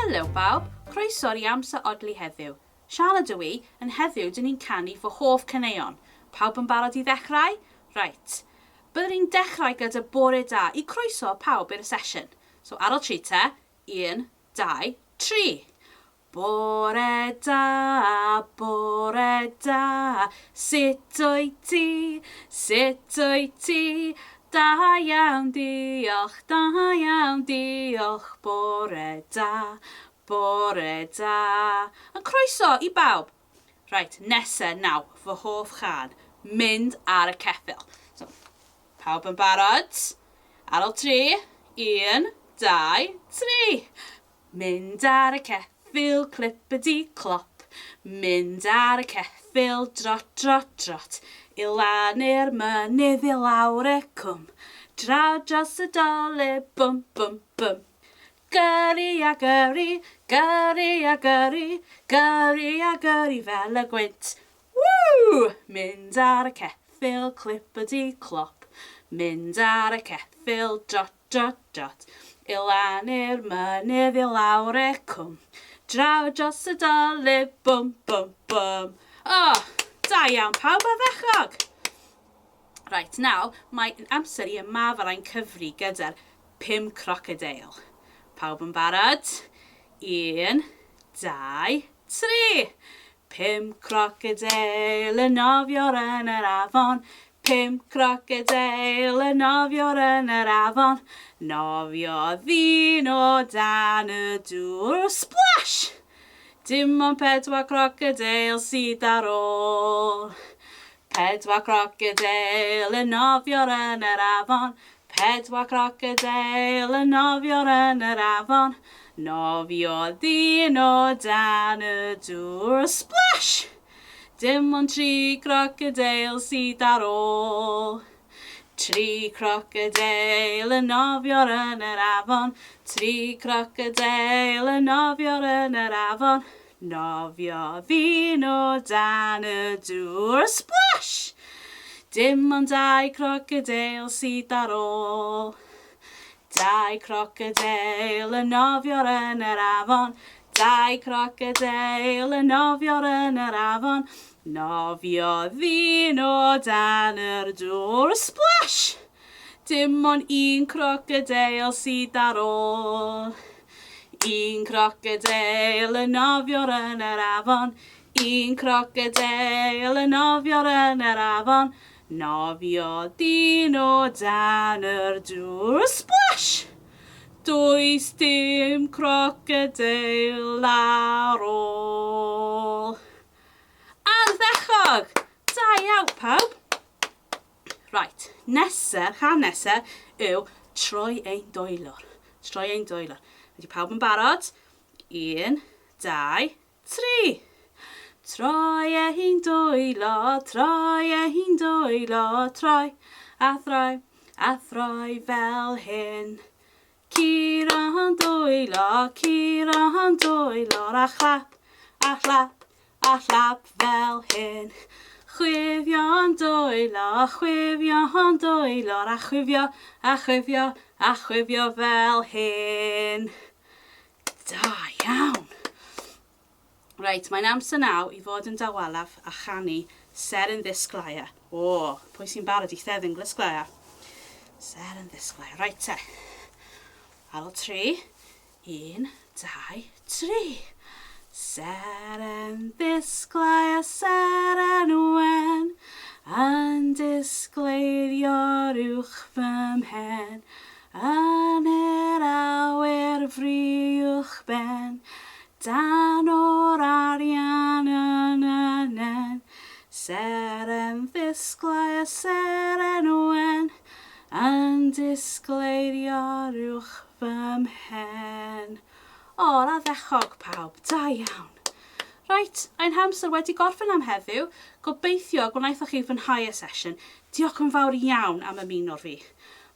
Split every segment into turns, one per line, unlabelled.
Helo bawb, croeso i Amser Odli heddiw. Sian ydw i, yn heddiw dyn ni'n canu fy hoff caneuon. Pawb yn barod i ddechrau? Reit. Byddwn ni'n dechrau gyda bore da i croeso pawb i'r sesiwn. So ar ôl tri te, un, dau, tri. Bore da, bore da, sut wyt ti, sut wyt ti? Da iawn, diolch, da iawn, diolch, bore da, bore da. Yn croeso i bawb. Reit, nesa naw, fy hoff chân, mynd ar y ceffyl. So, pawb yn barod? Ar ôl tri, un, dau, tri. Mynd ar y ceffyl, clipidi clop, Mynd ar y ceffyl, drot, drot, drot, I lan i'r mynydd, i lawr y cwm, Draw dros y dole, bwm, bwm, bwm. Gyrru a gyrru, gyrru a gyrru, Gyrru a gyrru fel y gwynt, Woo! Mynd ar y ceffyl, clipidi clop, Mynd ar y ceffyl, drot, Dot, dot. I lan i'r mynydd, i lawr y cwm. Draw dros y dolydd, bwm, bwm, bwm. O, oh, da iawn pawb ardderchog! Reit, nawr, mae'n amser i ymarfer ein cyfri gyda'r pum crocodeil. Pawb yn barod? Un, dau, tri! Pum crocodeil yn nofio'r yn yr afon, Pum crocodeil yn nofio'r yn yr afon, Nofiodd un o dan y dŵr, splash! Dim ond pedwar crocodeil sydd ar ôl. Pedwar crocodeil yn nofio'r yn yr afon, Pedwar crocodeil yn nofio'r yn yr afon, Nofiodd un o dan y dŵr, splash! Dim ond tri crocodeil sydd ar ôl. Tri crocodeil yn nofio'r yn yr afon, Tri crocodeil yn nofio'r yn yr afon, Nofiodd un o dan y dŵr, splash! Dim ond dau crocodeil sydd ar ôl. Dau crocodeil yn nofio'r yn yr afon, Dau crocodeil yn nofio'r yn yr afon, Nofiodd un o dan yr dŵr, splash! Dim ond un crocodeil sydd ar ôl. Un crocodeil yn nofio'r yn yr afon, Un crocodeil yn nofio'r yn yr afon, Nofiodd un o dan yr dŵr, splash! Does dim crocodeil ar ôl. Ardderchog! Da iawn pawb! Right, nesa, rhan nesa yw troi ein dwylor. Troi ein dwylor. Ydy pawb yn barod? Un, dau, tri. Troi ein dwylo, troi ein dwylo, troi a throi a throi fel hyn. Curo'n dwylo, curo'n dwylo, a chlap, a chlap, A chlap fel hyn. Chwifio'n dwylo, chwifio'n dwylo, a chwifio, a chwifio, a chwifio fel hyn. Da iawn. Reit, mae'n amser naw i fod yn dawelaf a chanu Seren Ddisglair. O, pwy sy'n barod i Seren Ddisglair? Seren Ddisglair. Reit te. Ar ôl tri, Un, dau, tri. Seren ddisglair, seren wen, yn disgleirio'r uwch fy mhen, yn yr awyr fri uwch ben, dan o'r arian yn y nen. Seren ddisglair, seren wen, yn disgleirio'r uwch fy mhen. O, ardderchog pawb, da iawn. Reit, ein hamser wedi gorffen am heddiw. Gobeithio gwnaethoch chi fwynhau y sesiwn. Diolch yn fawr iawn am ymuno fi.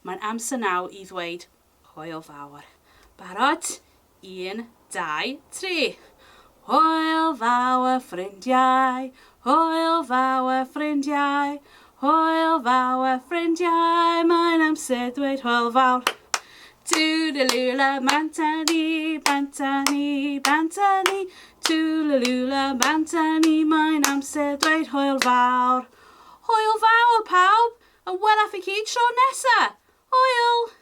Mae'n amser nawr i ddweud hwyl fawr. Barod? Un, dau, tri. Hwyl fawr ffrindiau, hwyl fawr ffrindiau, hwyl fawr ffrindiau, mae'n amser dweud hwyl fawr. Tŵlalŵla, bant â ni, bant â ni, bant â ni. Tŵlalŵla, bant â ni, mae'n amser dweud hwyl fawr. Hwyl fawr, pawb, a welaf i chi tro nesa. Hwyl!